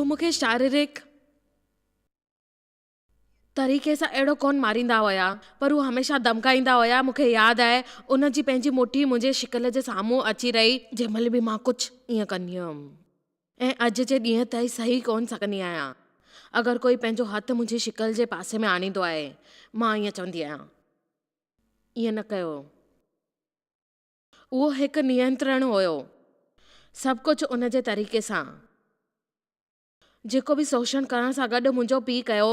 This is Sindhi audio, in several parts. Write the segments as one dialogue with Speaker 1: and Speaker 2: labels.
Speaker 1: اهو مون کي شاريرڪ طريقي سان اهڙو ڪونه ماريندا هيا، پر هو هميشه ڌمڪائيندا هيا. مون کي ياد آهي، ان جي پنهنجي مٺي منهنجي شڪل جي سامهون اچي رهي. جنهن مهل به مان ڪجهه ائين ڪندي هيم ۽ اڄ جي ڏينهن تائين سهي ڪونه سگهندي آهيان. اگر ڪوئي پنهنجو هٿ منهنجي شڪل جي پاسي ۾ آڻيندو آهي، مان ائين چوندي آهيان، ائين نه ڪيو. اهو هڪ نينترڻ هيو. سڀ ڪجهه ان جي طريقي سان. جيڪو به شوشڻ ڪرڻ سان گڏ منهنجو پيء ڪيو.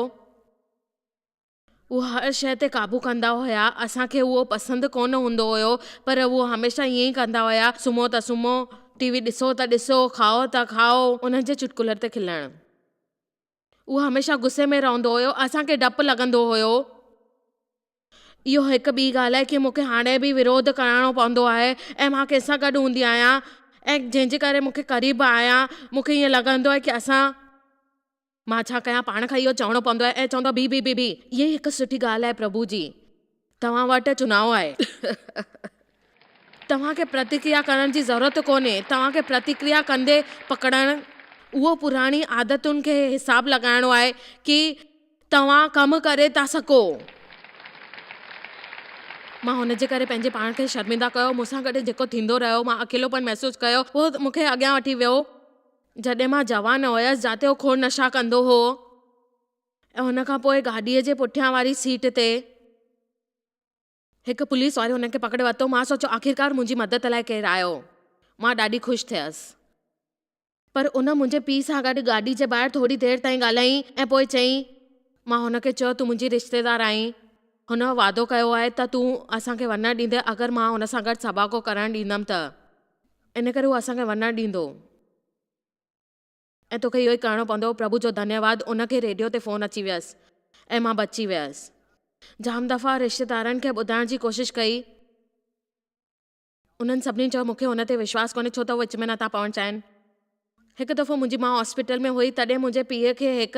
Speaker 1: هو هر شيء تي قابو ڪندا هيا. اسان کي اهو پسند ڪونه هوندو هيو پر هو هميشه ائين ئي ڪندا هيا. سمهو ته سمهو، ٽي وي ڏسو ته ڏسو، کائو ته کائو. انهن جي چٽڪلن تي کلڻ. هو هميشه غصي ۾ رهندو هيو. اسان کي ڊپ لڳندو هيو. اهو هڪ ٻي ڳالهه آهي ڪي مون کي هاڻي به وروڌ ڪرڻو پوندو آهي ۽ مان ڪنهن سان گڏ هوندي آهيان ۽ جنهن جي ڪري مون کي قريب آهيان مون کي ائين لڳندو آهي ڪي اسان مان ڇا ڪيان پاڻ کان اهو چوڻو پوندو آهي ۽ چوندو آهي بي بي بي بي اها ئي هڪ سٺي ڳالهه آهي پرڀو جي توهان وٽ چناء آهي. توهان کي پرتڪريا ڪرڻ جي ضرورت ڪونهي، توهان کي پرتڪريا ڪندي پڪڙڻ اهو پراڻي عادتن کي حساب لڳائڻو آهي ڪي توهان ڪم ڪري ٿا سگهو. مان هن جي ڪري پنهنجي پاڻ کي شرمنده ڪيو، مون سان گڏ جيڪو ٿيندو رهيو، مان اڪيلوپن محسوس ڪيو، اهو مون کي اڳيان وٺي ويو. جڏهن مان جوان هيس، جاتي هو کوڙ نشا ڪندو هو ۽ هن کان پوء گاڏيء جي پٺيان واري سيٽ تي. هڪ پوليس واري هن کي پڪڙي ورتو. مان سوچيو آخرڪار منهنجي مدد لاء ڪير آيو. مان ڏاڍي خوش ٿيس. پر ان منهنجي پيء سان گڏ گاڏي جي ٻاهر ٿوري دير تائين ڳالهائين ۽ پوء چيائين. مان هن کي چيو تون منهنجي رشتيدار آهين. هن وعدو ڪيو آهي ته تون اسان کي وڃڻ ڏيندين اگر مان هن سان گڏ سڀاڳو ڪرڻ ڏيندم ته. ان ڪري هو اسان کي وڃڻ ڏيندو. ۽ توکي اهو ئي ڪرڻو پوندو. پرڀو جو ڌنيواد ان کي ريڊيو تي فون اچي ويس ۽ مان بچي ويس. جام دفعا رشتيدارن کي ٻڌائڻ جي ڪوشش ڪئي. انهن سڀني چيو مون کي هن تي وشواس ڪونهي ڇو ته هو وچ ۾ نٿا پوڻ چاهين. هڪ دفعو منهنجي ماء هاسپيٽل ۾ هئي تڏهن منهنجي پيء کي هڪ.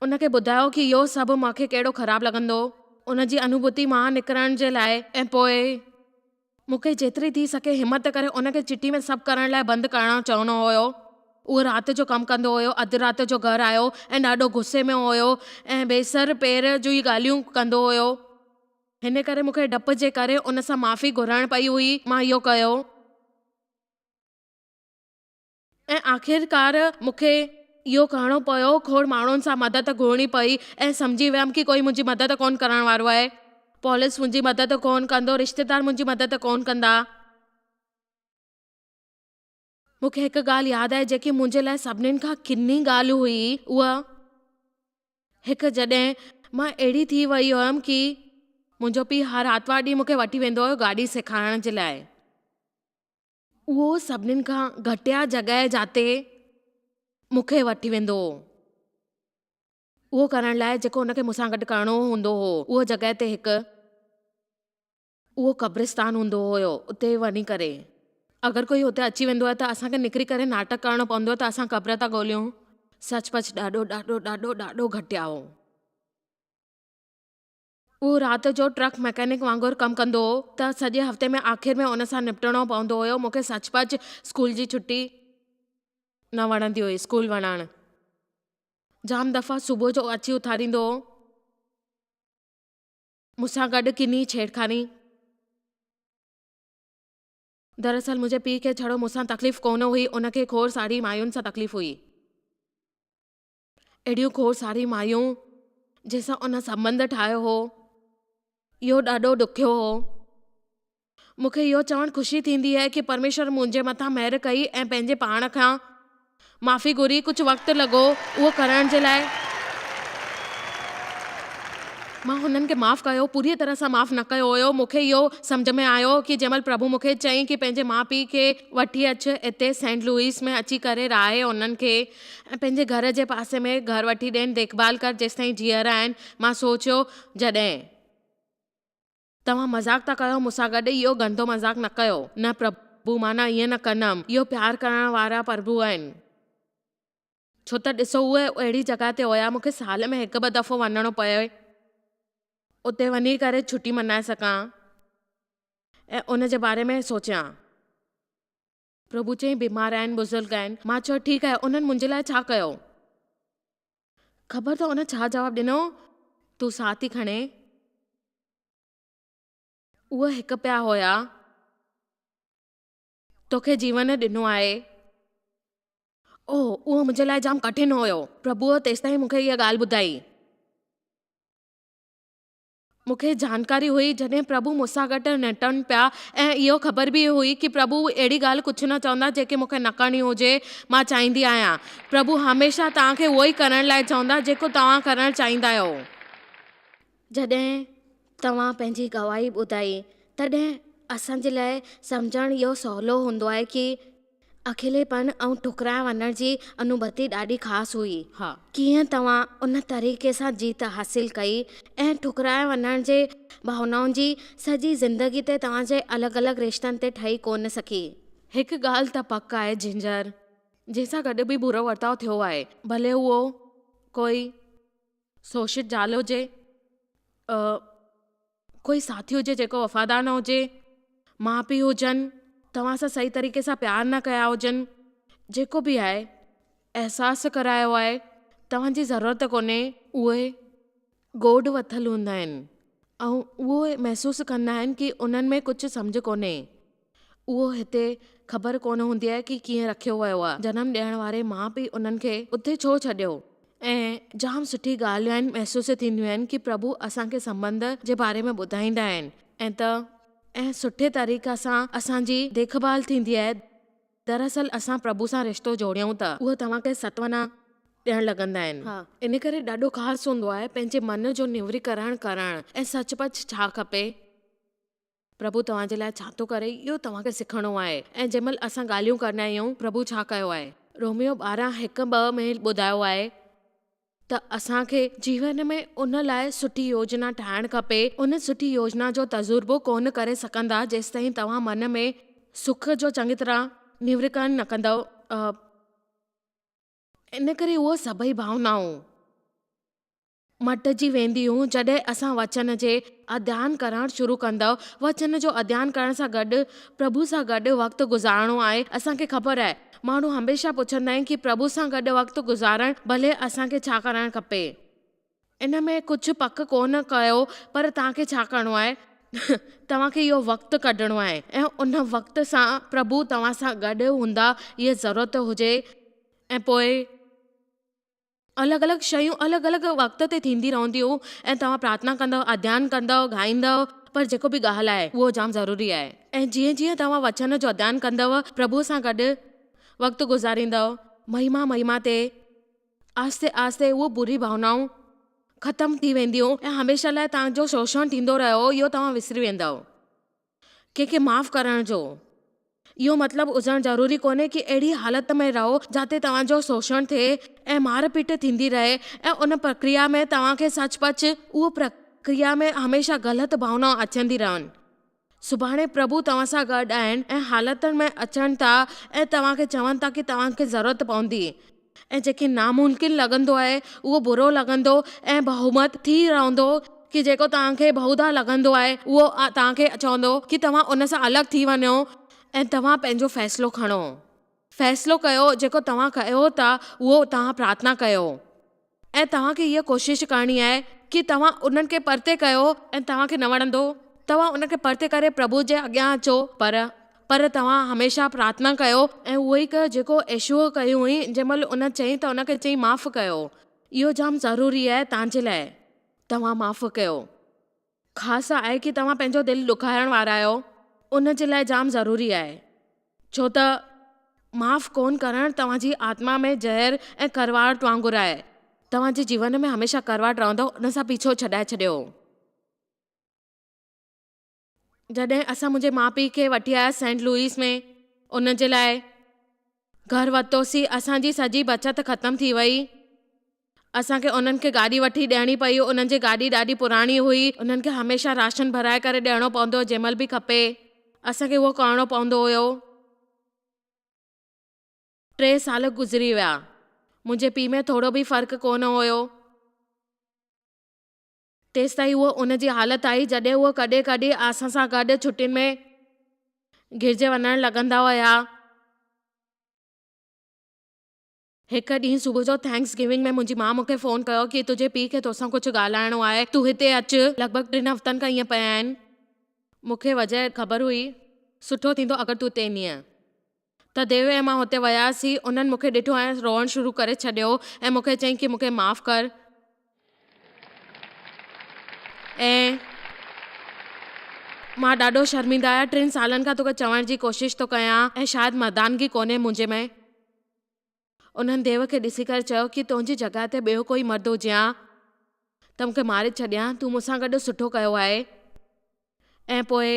Speaker 1: ان کي ٻڌايو ڪي اهو سڀ مان کي ڪهڙو خراب لڳندو. ان جي انوڀوتي مان نڪرڻ جي لاء ۽ پوء مون کي جيتري ٿي سگهي همت ڪري ان کي چٽي ۾ سڀ ڪرڻ لاء بند ڪرڻ چوڻو هيو. اهو رات جو ڪم ڪندو هيو. اڌ رات جو گهر آيو ۽ ڏاڍو غصي ۾ هيو ۽ بي سر پير جون ڳالهيون ڪندو هيو. هن ڪري مون کي ڊپ جي ڪري ان سان معافي گهرڻ پئي هئي. مان اهو ڪيو. ۽ آخرڪار مون کي اهو ڪرڻو پيو، کوڙ ماڻهن سان مدد گهرڻي پئي ۽ سمجهي ويم ڪي ڪوئي منهنجي مدد ڪونه ڪرڻ وارو آهي. پوليس منهنجي مدد ڪونه ڪندو، رشتيدار منهنجي مدد ڪونه ڪندا. مون کي هڪ ڳالهه ياد آهي جيڪي منهنجي لاء سڀنين کان ڪني ڳالهه هئي، اها هڪ جڏهن مان اهڙي ٿي وئي هيم ڪي منهنجو پيء هر آتوار ڏينهن مون کي وٺي ويندو هيو گاڏي سيکارڻ جي لاء. اهو سڀنين کان گهٽيا جڳهه جاتي مون کي وٺي ويندو هو. اهو ڪرڻ لاء جيڪو هن کي مون سان گڏ ڪرڻو هوندو هو. اهو جڳهه تي هڪ اهو قبرستان هوندو هيو اتي وڃي ڪري اگر ڪوئي اتي اچي ويندو آهي ته اسان کي نڪري ڪري ناٽڪ ڪرڻو پوندو آهي ته اسان قبر ٿا ڳوليون. سچ پچ ڏاڍو ڏاڍو ڏاڍو ڏاڍو گهٽيا هو. هو رات جو ٽرڪ مڪينڪ وانگر ڪم ڪندو هو ته سڄي هفتي ۾ آخر ۾ ان سان نپٽڻو پوندو هيو. مون کي سچ پچ اسڪول جي ڇٽي نه وڻندي هئي. اسڪول وڃڻ جام دفعا صبح جو اچي اٿاريندو هو. مون سان گڏ ڪني ڇيڙخاني. دراصل منهنجي پيء کي ڇڙو مون سان تڪليف ڪونه هئي، ان کي کوڙ ساري ماين سان تڪليف هئي. اهڙيون کوڙ ساري مايون جنهن سان ان سنٻنڌ ٺاهيو هو. اهو ڏاڍو ڏکيو هو. مون کي اهو چوڻ خوشي ٿيندي آهي ڪي پرميشور منهنجي مٿان مهر ڪئي ۽ پنهنجي پاڻ کان معافي گهري. ڪجهه وقت لڳو اهو ڪرڻ جي لاء. مان هنن کي معاف ڪيو، پوريء طرح سان معاف نه ڪيو هيو. مون کي اهو سمجهه ۾ آيو ڪي جنهن مهل پرڀو مون کي چيائين ڪي پنهنجي ماء پيء کي وٺي اچ هتي سينٽ لوئس ۾ اچي ڪري راهي انهن کي ۽ پنهنجي گهر جي پاسي ۾ گهر وٺي ڏين، ديک ڀال ڪر جيستائين جيئرا آهن. مان سوچيو، جڏهن. توهان مذاق ٿا ڪيو مون سان گڏ اهو گندو مذاق نه ڪيو. نه پرڀو، مان نه ائين نه ڪندم. اهو پيار ڪرڻ وارا پرڀو آهن. ڇو ته ڏسو اهي اهڙي جڳهه تي هيا مون کي سال ۾ هڪ ٻه دفعو وڃڻو پوي اتي وڃي ڪري ڇٽي منائي سگهان ۽ ان جي باري ۾ سوچيان. پرڀو چيائين بيمار آهن، بزرگ آهن. مان چيو ٺيڪ آهي، انهن منهنجي لاء ڇا ڪيو؟ خبر اٿو ان ڇا جواب ڏنو؟ تون ساهه ٿي کڻين. اهي هڪ پيا هيا. توکي جيون ڏنو آهي. اوه، اهو منهنجي لاء جام ڪٺن هيو. پرڀوء تيستائين مون کي اها ڳالهه ٻڌائي. مون کي جانڪاري هئي جڏهن پرڀو مون سان گڏ نٽن پيا ۽ اهو خبر به هئي ڪي پرڀو اهڙي ڳالهه ڪجهه نه چوندا جيڪي مون کي نه ڪرڻي هجي مان چاهيندي آهيان. پرڀو هميشه توهان کي اهو ئي ڪرڻ لاء چوندا جيڪو توهان ڪرڻ چاهيندا آهيو.
Speaker 2: جڏهن توهان پنهنجي گواهي ٻڌائي تڏهن اسان جي لاء سمجهڻ اهو سولو هوندو آهي ڪي اڪيليپن ۽ ٺڪرائي وڃڻ جي انوڀتي ڏاڍي خاص هئي.
Speaker 1: ها.
Speaker 2: ڪيئن توهان ان طريقي سان جيت حاصل ڪئي ۽ ٺڪرائي وڃڻ جي ڀاونائن جي سڄي زندگي تي توهان جي الڳ الڳ رشتن تي ٺهي ڪونه سگهي.
Speaker 1: هڪ ڳالهه ته پڪ آهي جنجر، جنهن سان گڏ به برو ورتاء ٿيو آهي، ڀلي اهو ڪوئي شوشت زال هجي، ڪوئي ساٿي هجي جيڪو وفادار نه هجي، ماء پيء هجن توهان سان صحيح طريقي سان پيار نه ڪيا هجن، جيڪو به آهي احساس ڪرايو آهي توهان جي ضرورت ڪونهي، اهي گوڏ وٿل هوندا آهن ۽ اهو محسوس ڪندا آهن ڪي انهن ۾ ڪجهه سمجهه ڪونهي، اهو هتي خبر ڪونه هوندي آهي ڪي ڪيئن رکيو ويو آهي، جنم ڏيڻ واري ماء پيء انهن کي اتي ڇو ڇڏيو؟ ۽ جام سٺي ڳالهيون آهن محسوس ٿينديون آهن ڪي پرڀو اسان کي سنٻنڌ جي باري ۾ ٻڌائيندا آهن ۽ ته ۽ سٺي طريقي سان اسان جي ديک ڀال ٿيندي آهي دراصل اسان پرڀو سان رشتو جوڙيون ته اهو توهان کي ستونا ڏيڻ لڳندا آهن ان ڪري ڏاڍو خاص هوندو آهي پنهنجي من جو نوريڪرڻ ڪرڻ ۽ سچ پچ ڇا کپي. پرڀو توهان جي لاء ڇا ٿو ڪري اهو توهان کي سکڻو آهي ۽ جنهن مهل اسان ڳالهيون ڪندا آهيون پرڀو ڇا ڪيو آهي. روميو 12 هڪ ٻه ۾ ٻڌايو آهي ته اسان کي جيون ۾ ان لاء سٺي يوجنا ٺاهڻ کپي ان سٺي يوجنا جو تجربو ڪونه ڪري سگهندا جيستائين توهان من ۾ سک جو چڱي طرح نوريڪرڻ نه ڪندؤ. ان ڪري اهو سڀئي ڀاونائون. مٽجي وينديون جڏهن اسان وچن جي اڌيان ڪرڻ شروع ڪندؤ. وچن جو اڌيان ڪرڻ سان گڏ پرڀو سان گڏ وقت گذارڻو آهي. اسان کي خبر آهي ماڻهو هميشه پڇندا آهن ڪي پرڀو سان گڏ وقت گذارڻ ڀلي اسان کي ڇا ڪرڻ کپي. ان ۾ ڪجهه پڪ ڪونه ڪيو پر توهان کي ڇا ڪرڻو آهي توهان کي اهو وقت ڪڍڻو آهي ۽ ان وقت سان پرڀو توهان سان گڏ هوندا اهي ضرورت هجي ۽ پوء الڳ الڳ شيون الڳ الڳ وقت تي ٿيندي رهنديون ۽ توهان پرارٿنا ڪندؤ، اڌيان ڪندؤ، ڳائيندؤ، پر جيڪو به ڳالهه آهي اهو جام ضروري آهي ۽ جيئن جيئن توهان وچن جو اڌيان ڪندؤ، پرڀوء سان گڏ وقت گذاريندؤ، مهما مهما تي آهستي آهستي اهو بري ڀاونائون ختم ٿي وينديون ۽ هميشه لاء توهان جو شوشڻ ٿيندو رهيو اهو توهان وسري ويندؤ. ڪنهن کي معاف ڪرڻ جو اهو مطلب هجڻ ضروري ڪونهي ڪي اهڙي حالت ۾ رهو جاتي توهان جو شوشڻ ٿئي ۽ مار پيٽ ٿيندي رهي ۽ ان پرڪريا ۾ توهان کي سچ پچ اهو پرڪريا ۾ هميشه غلط ڀاونائون اچندي رهن. سڀاڻي پرڀو توهان سان گڏ آهن ۽ حالتن ۾ اچن ٿا ۽ توهان کي چون ٿا ڪي توهان کي ضرورت پوندي ۽ جيڪي ناممڪن لڳندو آهي اهو برو لڳندو ۽ بهومت ٿي رهندو ڪي جيڪو توهان کي بهودا لڳندو آهي اهو توهان کي چوندو ڪي توهان ان سان الڳ ٿي وڃو ۽ توهان پنهنجو فيصلو کڻو فيصلو ڪيو جيڪو توهان ڪيو ٿا اهو توهان پرارٿنا ڪيو ۽ توهان کي هيء ڪوشش ڪرڻي آهي ڪي توهان انهن کي پرتي ڪيو ۽ توهان کي نه وڻندو توهان ان کي پرتي ڪري پرڀو جي اڳيان اچو پر پر توهان هميشه پرارٿنا ڪيو ۽ اهو ئي ڪيو جيڪو يسوع ڪيو هئي، جنهن مهل ان چيائين ته ان کي چيائين معاف ڪيو. اهو جام ضروري آهي توهان جي لاء. توهان معاف ڪيو. خاص آهي ڪي توهان پنهنجو دل ڏکائڻ وارا آهيو، ان جي لاء جام ضروري آهي. ڇو ته معاف ڪونه ڪرڻ توهان جي آتما ۾ زهر ۽ ڪڙواهٽ وانگر آهي. توهان جي جيون ۾ هميشه ڪڙواهٽ رهندو، ان سان پيڇو ڇڏائي ڇڏيو. جڏهن اسان منهنجي ماء پيء کي وٺي آيا سينٽ لوئس ۾ ان جي لاء گهر ورتوسين اسان جي سڄي بچت ختم ٿي وئي اسان کي انهن کي گاڏي وٺي ڏيڻي پئي انهن جي گاڏي ڏاڍي پراڻي هئي انهن کي هميشه راشن ڀرائي ڪري ڏيڻو پوندو هو جنهن مهل به کپي اسان کي اهو ڪرڻو پوندو هيو. ٽي سال گذري ويا منهنجي پيء ۾ ٿورو به فرق ڪونه هيو. تيستائين اهو ان جي حالت آئي جڏهن اهو ڪڏهن ڪڏهن اسان سان گڏ ڇٽين ۾ گهرجي وڃڻ لڳندا هيا. هڪ ڏينهن صبح جو thanks giving ۾ منهنجي ماء مون کي فون ڪيو ڪي تنهنجي پيء کي توسان ڪجهه ڳالهائڻو آهي، تون هتي اچ. لڳ ڀڳ ٽن هفتن کان ائين پيا آهن. مون کي وجهه خبر هئي. سٺو ٿيندو اگر تون هتي ايندينء. ته ديو ۽ مان هتي وياسين. انهن مون کي ڏٺو ۽ روئڻ شروع ڪري ڇڏيو ۽ مون کي چيائين ڪي مون کي معاف ڪر. ۽ مان ڏاڍو شرمنده آهيان. ٽن سالن کان توکي چوڻ جي ڪوشش ٿو ڪيان ۽ شايد مردانگي ڪونهي منهنجي ۾. انهن ديو کي ڏسي ڪري چيو ڪي تنهنجي جڳهه تي ٻيو ڪوئي مرد هجي ها ته مون کي ماري ڇڏي ها، تون مون سان گڏ سٺو ڪيو آهي. ۽ پوء.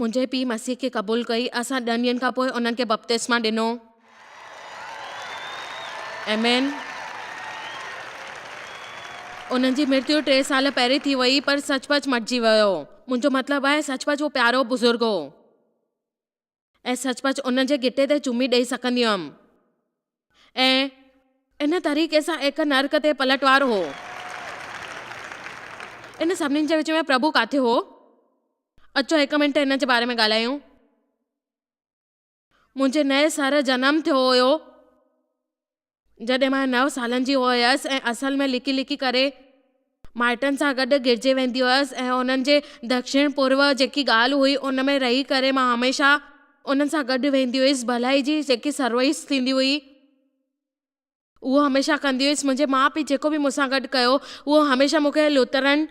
Speaker 1: منهنجي پيء مسيح کي قبول ڪئي. اسان ڏهن ڏينهن کان پوء انهن کي بپتسما ڏنو. آمين. انهن جي مرتيو ٽي سال پهرين ٿي وئي پر سچ پچ مٽجي ويو. منهنجو مطلب آهي سچ پچ هو پيارو بزرگ هو ۽ سچ پچ ان جي ڳٽي تي چمي ڏئي سگهندي هيم ۽ ان طريقي سان هڪ نرڪ تي پلٽوار هو. ان سڀني جي وچ ۾ پرڀو ڪاٿي هو؟ اچو هڪ منٽ ان جي باري ۾ ڳالهايون. منهنجي نئين سر جنم ٿيو هيو جڏهن مان نو سالن جي هيس ۽ اصل ۾ لڪي لڪي ڪري مائٽن سان گڏ گرجي ويندي هيس ۽ انهن جي دڪشڻ پورو جيڪي ڳالهه هئي ان ۾ رهي ڪري مان هميشه انهن سان گڏ ويندي هيس ڀلائي جي جيڪي سروس ٿيندي هئي اهو هميشه ڪندي هيس منهنجي ماء پيء جيڪو به مون سان گڏ ڪيو اهو هميشه مون کي لوٿرن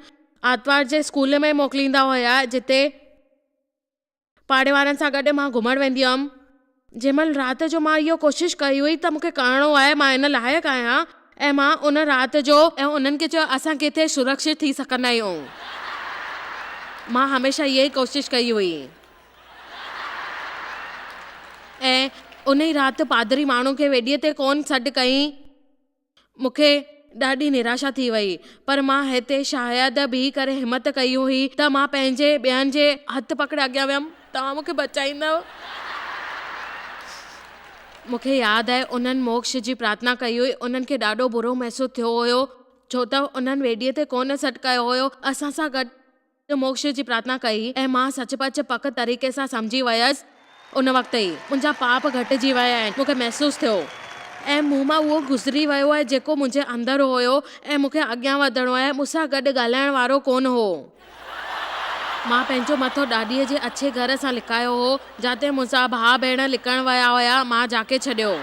Speaker 1: آتوار جي اسڪول ۾ موڪليندا هيا جتي پاڙي وارن سان گڏ مان گهمڻ ويندي هيم. جنهن مهل رات جو مان اهو ڪوشش ڪئي هئي ته مون کي ڪرڻو آهي، مان ان لائق آهيان ۽ مان ان رات جو. ۽ انهن کي چيو اسان ڪٿي سرڪشت ٿي سگهندا آهيون. مان هميشه اها ئي ڪوشش ڪئي هئي. ۽ ان ئي رات پادري ماڻهن کي ويڏيء تي ڪونه سڏ ڪئي. مون کي ڏاڍي نراشا ٿي وئي، پر مان هتي شايد بيهي ڪري همت ڪئي هئي ته مان پنهنجي ٻين جي هٿ پڪڙي اڳيان ويم، توهان مون کي بچائيندؤ؟ مون کي ياد آهي انهن موڪش جي پرارٿنا ڪئي هئي، انهن کي ڏاڍو برو محسوس ٿيو هيو، ڇو ته انهن ويڏيء تي ڪونه سڏ ڪيو هيو، اسان سان گڏ موڪش جي پرارٿنا ڪئي ۽ مان سچ پچ پڪ طريقي سان سمجهي ويس ان وقت ئي منهنجا پاپ گهٽجي ويا آهن مون کي محسوس ٿيو ۽ مون مان اهو گذري ويو آهي جيڪو منهنجي اندر هيو ۽ مون کي اڳيان وڌڻو آهي مون سان گڏ ڳالهائڻ وارو ڪونه هو. مان پنهنجو مٿو ڏاڏيء جي اڇي گهر سان لڪايو هو جاتي منهنجا ڀاء ڀيڻ لڪڻ ويا هيا مان جهاڪي ڇڏيو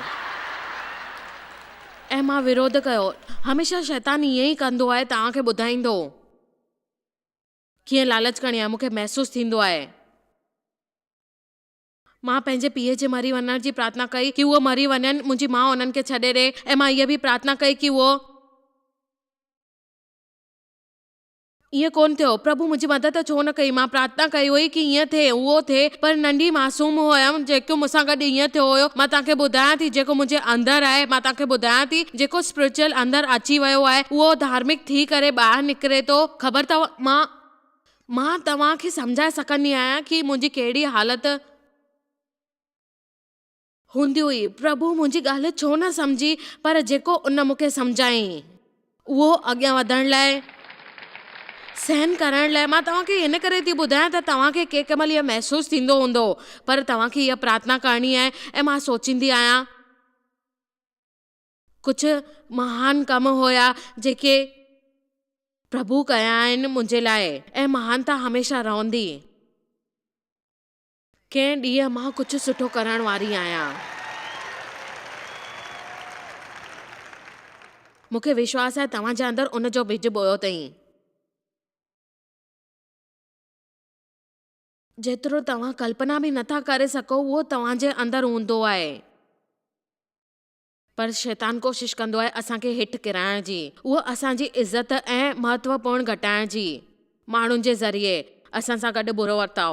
Speaker 1: ۽ مان وروڌ ڪيو هميشه شيطان ائين ئي ڪندو آهي توهان کي ٻڌائيندو. ڪيئن لالچ ڪرڻي آهي، مون کي محسوس ٿيندو آهي. مان پنهنجي پيء جي مري وڃڻ جي پرارٿنا ڪئي ڪي اهو مري وڃن، منهنجي ماء انهن کي ڇڏي ڏي ۽ مان هيء به پرارٿنا ڪئي ڪي اهو. ائين ڪونه ٿيو. پرڀو منهنجي مدد ڇو نه ڪئي؟ مان پرارٿنا ڪئي هئي ڪي ائين ٿئي، اهو ٿئي، پر ننڍي معصوم هيم، جيڪو مون سان گڏ ائين ٿيو هيو. مان توهان کي ٻڌايان ٿي جيڪو منهنجي اندر آهي، مان توهان کي ٻڌايان ٿي جيڪو اسپرچوئل اندر اچي ويو آهي، اهو ڌارمڪ ٿي ڪري ٻاهر نڪري ٿو. خبر اٿو، مان مان توهان کي سمجهائي سگهندي آهيان ڪي منهنجي ڪهڙي حالت هوندي هئي. پرڀو منهنجي ڳالهه ڇو نه سمجهي، پر جيڪو ان مون کي سمجهائين، اهو اڳيان وڌڻ لاء، سهن ڪرڻ لاء، مان توهان کي هن ڪري ٿي ٻڌايان ته توهان کي ڪنهن ڪنهن مهل اهو محسوس ٿيندو هوندو، پر توهان کي اها پرارٿنا ڪرڻي آهي ۽ مان سوچيندي آهيان. ڪجهه مهان ڪم هيا جيڪي پرڀو ڪيا آهن منهنجي لاء ۽ مهانتا هميشه رهندي. ڪنهن ڏينهن مان ڪجهه سٺو ڪرڻ واري آهيان. مون کي وشواس آهي توهان جي اندر ان جو ٻج ٻويو اٿئين. جيترو توهان ڪلپنا به نٿا ڪري سگهو اهو توهان جي اندر هوندو آهي. پر شيطان ڪوشش ڪندو آهي اسان کي هيٺ ڪيرائڻ جي، اهو اسان جي عزت ۽ مهتو پڻ گهٽائڻ جي، ماڻهن جي ذريعي اسان سان گڏ برو ورتاء.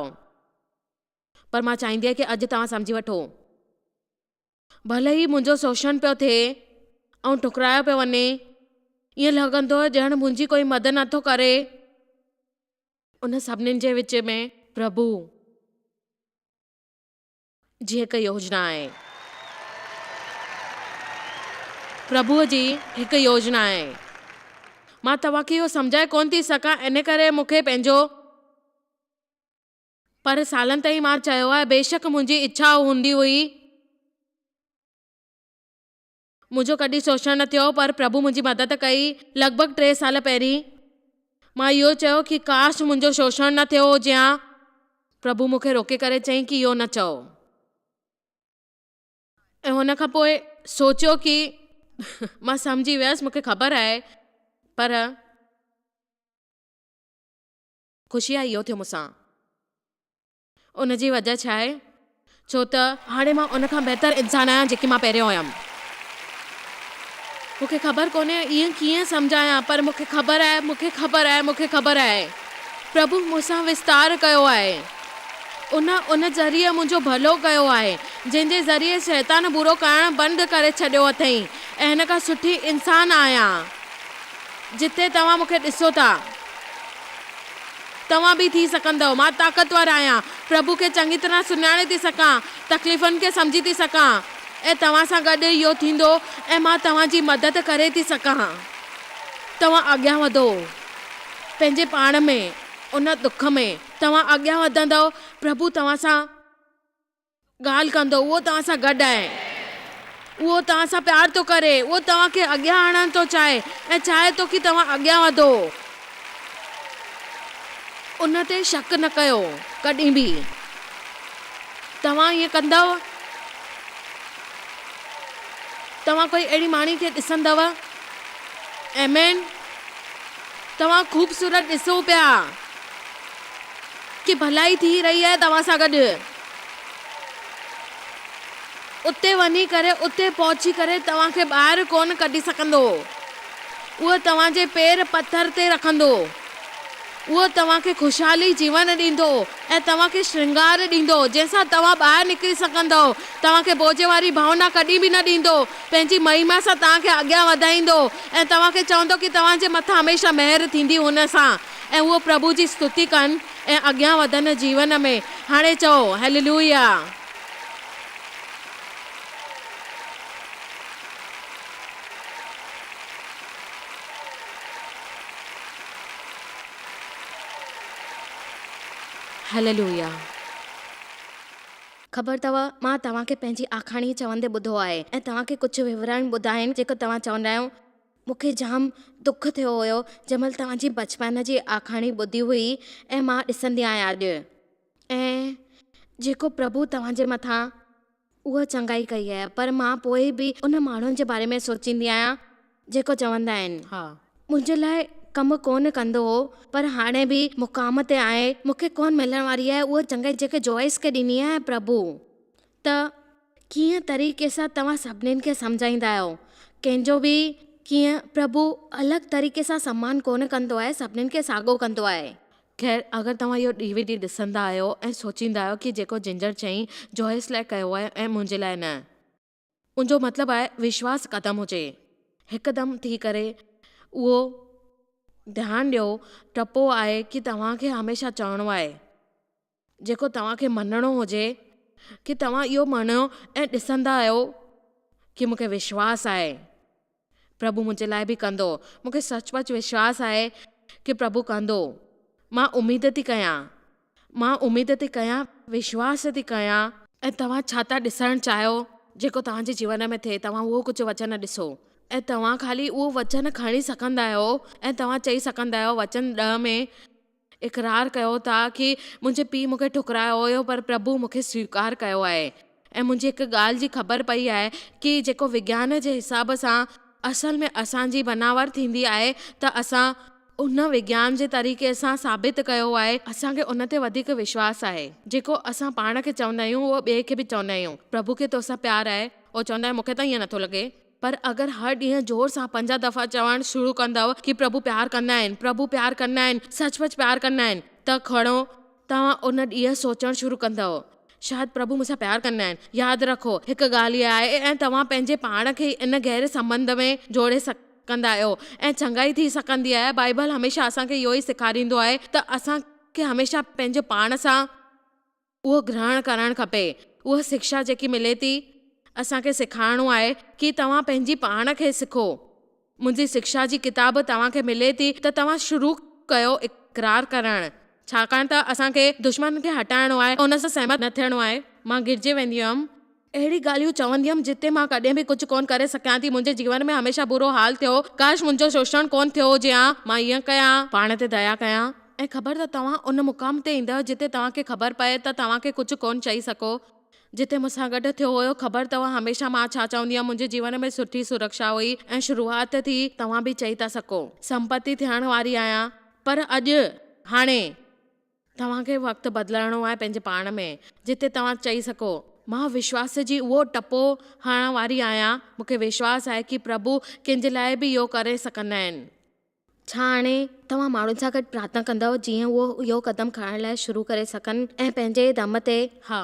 Speaker 1: پر مان چاهيندي آهيان ڪي اڄ توهان سمجهي وٺو. ڀلي ئي منهنجو شوشڻ پيو ٿئي ۽ ٺڪرايو پيو وڃي، ائين لڳندو آهي ڄڻ منهنجي ڪوئي مدد نٿو ڪري. ان سڀني جي وچ ۾ پرڀو. جي هڪ يوجنا آهي. پرڀوء جي هڪ يوجنا آهي. مان توهان کي اهو سمجهائي ڪونه ٿي سگهان، ان ڪري مون کي پنهنجو. پر سالن تائين مان چيو آهي بيشڪ منهنجي اڇا هوندي هئي. منهنجو ڪڏهن شوشڻ نه ٿيو پر پرڀو منهنجي مدد ڪئي. لڳ ڀڳ ٽي سال پهرين مان اهو چيو ڪي ڪاش منهنجو شوشڻ نه ٿيو هجي ها. پرڀو مون کي روڪي ڪري چيائين ڪي اهو نه چئو. ۽ هن کان پوء سوچيو ڪي مان سمجهي ويس مون کي خبر آهي پر خوشي آهي اهو ٿيو مون سان. ان جي وجه ڇا آهي؟ ڇو ته هاڻي مان ان کان بهتر انسان آهيان جيڪي مان پهريون هيم. مون کي خبر ڪونهي ائين ڪيئن سمجهايان پر مون کي خبر آهي، مون کي خبر آهي، مون کي خبر آهي. پرڀو مون سان وستار ڪيو آهي. ان ان ذريعي منهنجو ڀلو ڪيو آهي، جنهن جي ذريعي شيطان برو ڪرڻ بند ڪري ڇڏيو اٿئين ۽ هن کان سٺي انسان آهيان. جتي توهان مون کي ڏسو ٿا. توهان به ٿي سگهندؤ. مان طاقتور آهيان. پرڀو کي چڱي طرح سڃاڻي ٿي سگهان. تڪليفن کي سمجهي ٿي سگهان. ۽ توهان سان گڏ اهو ٿيندو ۽ مان توهان جي مدد ڪري ٿي سگهان. توهان اڳيان وڌو. پنهنجي پاڻ ۾، ان دک ۾، توهان اڳيان وڌندؤ. پرڀو توهان سان. ڳالهه ڪندو، اهو توهان سان گڏ آهي. اهو توهان سان پيار ٿو ڪري. اهو توهان کي اڳيان آڻڻ ٿو چاهي ۽ چاهي ٿو ڪي توهان اڳيان وڌو. ان تي شڪ نه ڪيو ڪڏهن به. توهان ائين ڪندؤ؟ توهان ڪوئي اهڙي ماڻهي کي ڏسندؤ؟ آمين. توهان خوبصورت ڏسو پيا ڪي ڀلائي ٿي رهي آهي توهان سان گڏ. اتي وڃي ڪري اتي پهچي ڪري توهان کي ٻاهر ڪونه ڪڍي سگهندو. اهو توهان جي پير پٿر تي رکندو. اهو توهان کي خوشحالي جيون ڏيندو ۽ توهان کي شرنگار ڏيندو جنهن سان توهان ٻاهر نڪري سگهندؤ. توهان کي بوجهه واري ڀاونا ڪڏهن به نه ڏيندو. پنهنجي مهما سان توهان کي اڳيان وڌائيندو ۽ توهان کي چوندو ڪي توهان جي مٿان هميشه مهر ٿيندي هن سان ۽ اهو پرڀو جي ستتي ڪن ۽ اڳيان وڌن جيون ۾. هاڻي چئو، هيليلويا! هيليلويا!
Speaker 2: خبر اٿو، مان توهان کي پنهنجي آکاڻي چوندي ٻڌو آهي ۽ توهان کي ڪجهه وورڻ ٻڌا آهن جيڪو توهان چوندا آهيو. مون کي جام دک ٿيو هيو جنهن مهل توهان جي بچپن جي آکاڻي ٻڌي هئي ۽ مان ڏسندي آهيان اڄ ۽ جيڪو پرڀو توهان جي مٿان اها چڱائي ڪئي آهي پر مان پوء به ان ماڻهن جي باري ۾ سوچيندي آهيان جيڪو چوندا آهن.
Speaker 1: ها.
Speaker 2: منهنجي لاء ڪم ڪونه ڪندو هو پر هاڻي به مقام تي آهي مون کي ڪونه ملڻ واري آهي اها چڱائي جيڪي جوائس کي ڏني آهي پرڀو ته ڪيئن طريقي سان توهان سڀنين کي سمجهائيندا آهيو ڪنهن جو به ڪيئن پرڀو الڳ طريقي سان سمان ڪونه ڪندو آهي سڀنين کي ساڳو ڪندو آهي.
Speaker 1: خير اگر توهان اهو ڊي وي ڊي ڏسندا آهيو ۽ سوچيندا آهيو ڪي جيڪو جنجر چئين جوائس لاء ڪيو آهي ۽ منهنجي لاء نه. ان جو مطلب آهي وشواس قدم هجي هڪدم ٿي ڪري اهو ڌيان ڏيو ٽپو آهي ڪي توهان کي هميشه چوڻو آهي جيڪو توهان کي مڃڻو هجي ڪي توهان اهو مڃو ۽ ڏسندا آهيو ڪي مون کي وشواس آهي. پرڀو منهنجي لاء به ڪندو. مون کي سچ پچ وشواس آهي ڪي پرڀو ڪندو. مان اميد ٿي ڪيان. مان اميد ٿي ڪيان، وشواس ٿي ڪيان. ۽ توهان ڇا ٿا ڏسڻ چاهيو جيڪو توهان جي جيون ۾ ٿئي، توهان اهو ڪجهه وچن ڏسو. ۽ توهان خالي اهو وچن کڻي سگهندا آهيو ۽ توهان چئي سگهندا آهيو وچن ڏهه ۾ اقرار ڪيو ٿا ڪي منهنجي پيء مون کي ٺڪرايو هيو پر پرڀو مون کي سويڪار ڪيو آهي ۽ منهنجي هڪ ڳالهه جي خبر پئي آهي ڪي جيڪو وگيان جي حساب سان اصل ۾ اسان جي بناوٽ ٿيندي آهي ته اسان ان وگيان جي طريقي سان ثابت ڪيو آهي اسان کي ان تي وڌيڪ وشواس آهي جيڪو اسان پاڻ کي چوندا آهيون اهو ٻئي کي به چوندا آهيون پرڀو کي توسان پيار آهي اهو چوندا آهن مون کي ته ائين نٿو لڳي. پر اگر هر ڏينهن زور سان 50 دفعا چوڻ شروع ڪندؤ ڪي پرڀو پيار ڪندا آهن، پرڀو پيار ڪندا آهن، سچ پچ پيار ڪندا آهن ته کڻو توهان ان ڏينهن سوچڻ شروع ڪندؤ شايد پرڀو مون سان پيار ڪندا آهن. ياد رکو هڪ ڳالهه اها آهي ۽ توهان پنهنجي پاڻ کي ان گهري سنٻنڌ ۾ جوڙي سگهندا آهيو ۽ چڱائي ٿي سگهندي آهي. بائيبل هميشه اسان کي اهو ئي سيکاريندو آهي ته اسان کي هميشه پنهنجو پاڻ سان اهو گرهڻ ڪرڻ کپي. اها شڪشا جيڪي ملي ٿي، اسان کي سيکارڻو آهي ڪي توهان پنهنجي پاڻ کي سکو. منهنجي شڪشا جي ڪتاب توهان کي ملي ٿي ته توهان شروع ڪيو اقرار ڪرڻ. ڇاڪاڻ ته اسان کي دشمن کي هٽائڻو آهي، ان سان سهمت نه ٿيڻو آهي. مان گهيرجي ويندي هيم. اهڙي ڳالهيون چوندي هيم جتي مان ڪڏهن به ڪجهه ڪونه ڪري سگهيان ٿي. منهنجي جيون ۾ هميشه برو حال ٿيو. ڪاش منهنجو شوشڻ ڪونه ٿيو هجي ها. مان ائين ڪيان. پاڻ تي ديا ڪيان. ۽ خبر ته توهان ان مقام تي ايندؤ جتي توهان کي خبر پئي ته توهان کي ڪجهه ڪونه چئي سگهو. جتي مون سان گڏ ٿيو هيو. خبر اٿو هميشه مان ڇا چوندي هيم منهنجي جيون ۾ سٺي سرڪشا هئي ۽ شروعات ٿي توهان به چئي ٿا سگهو. سمپتي ٿيڻ واري آهيان. پر اڄ، هاڻي، توهان کي وقت بدلائڻو آهي پنهنجي پاڻ ۾، جتي توهان چئي سگهو، مان وشواس جي اهو ٽپو هڻڻ واري آهيان، مون کي وشواس آهي ڪي پرڀو ڪنهن جي لاء به اهو ڪري سگهندا آهن.
Speaker 2: ڇا هاڻي توهان ماڻهن سان گڏ پرارٿنا ڪندؤ جيئن اهو اهو قدم کڻڻ لاء شروع ڪري سگهن ۽ پنهنجي دم تي؟
Speaker 1: ها.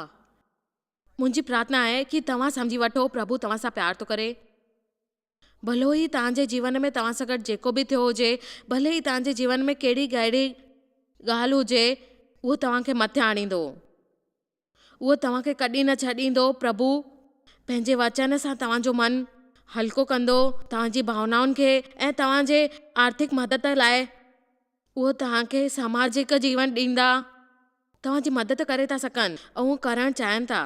Speaker 1: منهنجي پرارٿنا آهي ڪي توهان سمجهي وٺو پرڀو توهان سان پيار ٿو ڪري. ڀلو ئي توهان جي جيون ۾ توهان سان گڏ جيڪو به ٿيو هجي، ڀلي ئي توهان جي جيون ۾ ڪهڙي گهري ڳالهه هجي، اهو توهان کي مٿي آڻيندو. اهو توهان کي ڪڏهن نه ڇڏيندو. پرڀو پنهنجي وچن سان توهان جو من هلڪو ڪندو، توهان جي ڀاونائن کي ۽ توهان جي آرٿڪ مدد لاء اهو توهان کي ساماجڪ جيون ڏيندا. توهان جي مدد ڪري ٿا سگهن ۽ اهو ڪرڻ چاهين ٿا.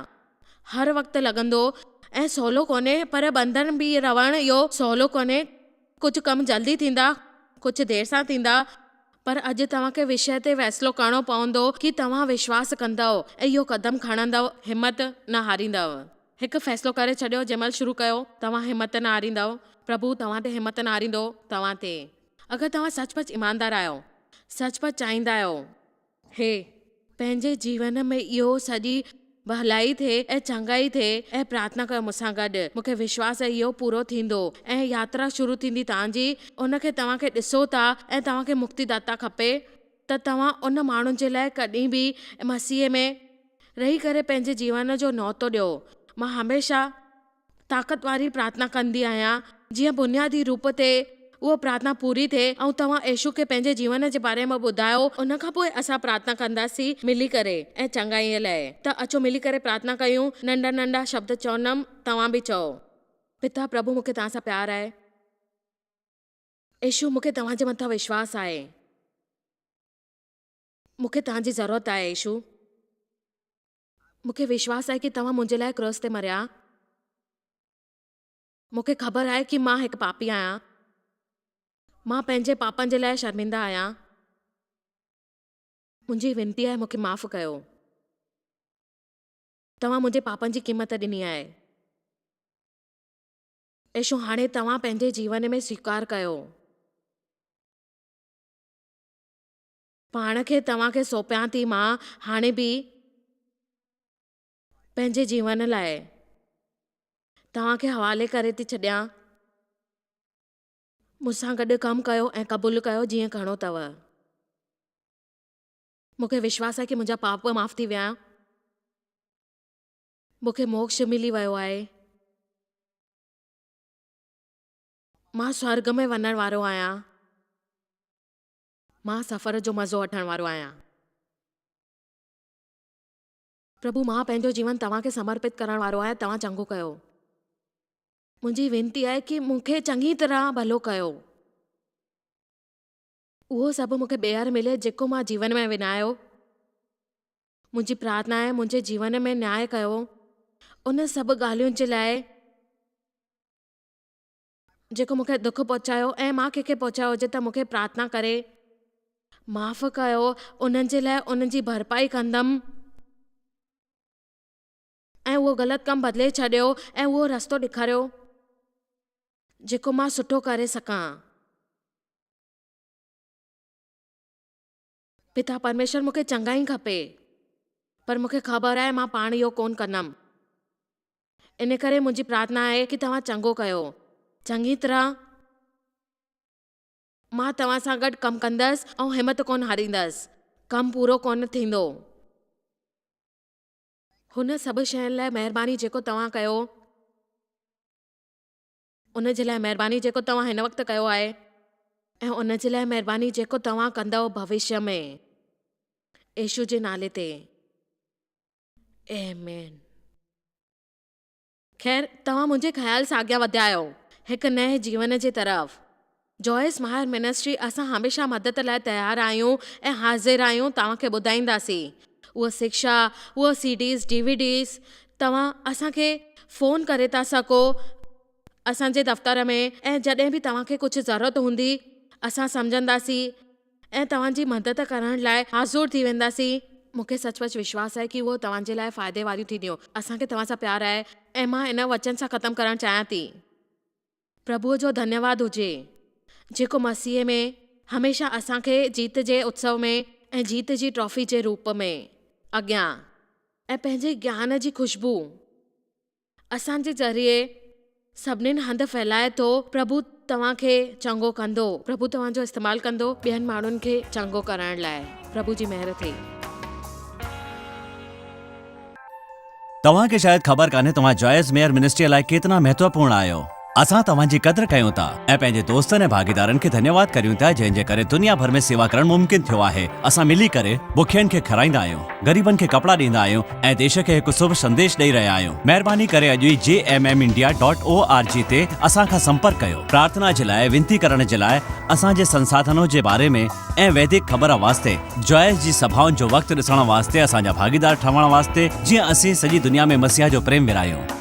Speaker 1: هر وقت لڳندو ۽ سولو ڪونهي پر ٻنڌڻ به رهڻ اهو سولو ڪونهي. ڪجهه ڪم جلدي ٿيندا، ڪجهه دير سان ٿيندا پر اڄ توهان کي وشيه تي فيصلو ڪرڻو پوندو ڪي توهان وشواس ڪندؤ ۽ اهو قدم کڻندؤ، همت نه هاريندؤ. هڪ فيصلو ڪري ڇڏيو جنهن مهل شروع ڪيو توهان همت نه هاريندؤ. پرڀو توهان تي همت نه هاريندو توهان تي. اگر توهان سچ پچ ايماندار آهيو، سچ پچ چاهيندا آهيو. هي. پنهنجي جيون ۾ اهو سڄي ڀلائي ٿئي ۽ چڱائي ٿئي ۽ پرارٿنا ڪيو مون سان گڏ. مون کي وشواس آهي اهو پورو ٿيندو ۽ ياترا شروع ٿيندي توهان جي. ان کي توهان کي ڏسو ٿا ۽ توهان کي مڪتي داتا کپي ته توهان ان ماڻهن جي لاء ڪڏهن به مسيح ۾ رهي ڪري پنهنجي جيون جو نوتو ڏيو. مان هميشه. طاقت واري پرارٿنا ڪندي آهيان جيئن بنيادي روپ تي اهو پرارٿنا پوري ٿئي ۽ توهان يسوع کي پنهنجي جيون جي باري ۾ ٻڌايو ان کان پوء اسان پرارٿنا ڪنداسين ملي ڪري ۽ چڱائي لاء ته اچو ملي ڪري پرارٿنا ڪيون ننڍا ننڍا شبد چوندم توهان به چئو. پتا پرڀو مون کي توهان سان پيار آهي. يسوع مون کي توهان جي مٿان وشواس آهي. مون کي توهان جي ضرورت آهي يسوع. مون کي وشواس آهي ڪي توهان منهنجي لاء ڪروس تي مريا. مون کي خبر آهي ڪي مان هڪ پاپي آهيان. مان پنهنجي پاپن جي لاء شرمنده آهيان. منهنجي وينتي آهي مون کي معاف ڪيو. توهان منهنجي پاپن جي قيمت ڏني آهي. يسوع هاڻي توهان پنهنجي جيون ۾ سويڪار ڪيو. پاڻ کي توهان کي سونپيان ٿي مان هاڻي به پنهنجي جيون لاء توهان کي حوالي ڪري ٿي ڇڏيان. مون سان گڏ ڪم ڪيو ۽ قبول ڪيو جيئن کڻو اٿو. مون کي وشواس آهي ڪي منهنجا پاپ معاف ٿي ويا. مون کي موڪش ملي ويو آهي. مان سورڳ ۾ وڃڻ وارو آهيان. مان سفر جو مزو وٺڻ وارو آهيان. پرڀو مان پنهنجو جيون توهان کي سمرپت ڪرڻ وارو آهيان توهان چڱو ڪيو. منهنجي وينتي آهي ڪي مون کي چڱي طرح ڀلو ڪيو. اهو سڀ مون کي ٻيهر ملي جيڪو مان جيون ۾ وڃايو. منهنجي پرارٿنا آهي منهنجي جيون ۾ نياء ڪيو ان سڀ ڳالهين جي لاء. جيڪو مون کي دک پهچايو ۽ مان ڪنهن کي پهچايو هجي ته مون کي پرارٿنا ڪري معاف ڪيو انهن جي لاء انهن جي ڀرپائي ڪندم ۽ اهو غلط ڪم بدلي ڇڏيو ۽ اهو رستو ڏيکاريو جيڪو مان سٺو ڪري سگهان. پتا پرميشور مون کي چڱائي کپي پر مون کي خبر آهي مان پاڻ اهو ڪونه ڪندم ان ڪري منهنجي پرارٿنا آهي ڪي توهان چڱو ڪيو چڱي طرح مان توهان سان گڏ ڪم ڪندس ۽ همت ڪونه هاريندس ڪم پورو ڪونه ٿيندو. هن سڀ شين لاء مهرباني جيڪو توهان ڪيو. ان جي لاء مهرباني جيڪو توهان هن وقت ڪيو آهي ۽ ان جي لاء مهرباني جيڪو توهان ڪندؤ ڀوشيه ۾. يسوع جي نالي تي. آمين. خير، توهان منهنجي خيال سان اڳيان وڌيا آهيو، هڪ نئين جيون جي طرف. جوائس مائر منسٽري اسان هميشه مدد لاء تيار آهيون ۽ حاضر آهيون توهان کي ٻڌائينداسين اهو شڪشا اهو C Ds D V Ds توهان اسان کي فون ڪري ٿا سگهو اسان جي دفتر ۾ ۽ جڏهن به توهان کي ڪجهه ضرورت هوندي اسان سمجهنداسين ۽ توهان جي مدد ڪرڻ لاء حاضر ٿي وينداسين. مون کي سچ پچ وشواس آهي ڪي اهو توهان جي لاء فائدي واريون ٿينديون. اسان کي توهان سان پيار آهي ۽ مان ان وچن سان ختم ڪرڻ چاهيان ٿي. پرڀوء جو ڌنيواد هجي، جيڪو مسيح ۾ هميشه اسان کي جيت جي اتسو ۾ ۽ جيت جي ٽرافي جي روپ ۾ اڳيان ۽ پنهنجي گيان جي خوشبو اسان جي ذريعي سڀنين هنڌ ڦهلائي ٿو. پرڀو توهان کي چڱو ڪندو. پرڀو توهان جو استعمال ڪندو ٻين ماڻهن کي چڱو ڪرڻ لاء. پرڀو جي مهر ٿئي.
Speaker 3: توهان کي شايد خبر ڪانهي توهان جوائس ميئر منسٽريء لاء ڪيتنا مهتوپورڻ آهيو. اسان توهان جي قدر ڪيون ٿا ۽ پنهنجي دوستن ۽ ڀاڳيدارن کي ڌنيواد ڪريون ٿا جنهن جي ڪري دنيا ڀر ۾ سيوا ڪرڻ ممڪن ٿيو آهي. اسان ملي ڪري بکين کي کارائيندا آهيون، غريبن کي ڪپڙا ڏيندا آهيون ۽ ديش کي هڪ شڀ سنديش ڏئي رهيا آهيون. مهرباني ڪري اڄ ئي J M M India dot O R G تي اسان کان سمپرڪ ڪيو. پرارٿنا جي لاء وينتي ڪرڻ جي لاء اسان جي سنساڌنو جي باري ۾ ۽ ويدڪ خبر واسطي جوائس جي سڀائن جو وقت ڏسڻ واسطي اسان جا ڀاڳيدار ٺهڻ واسطي جيئن اسين سڄي دنيا ۾ مسيح جو پريم ورهايون.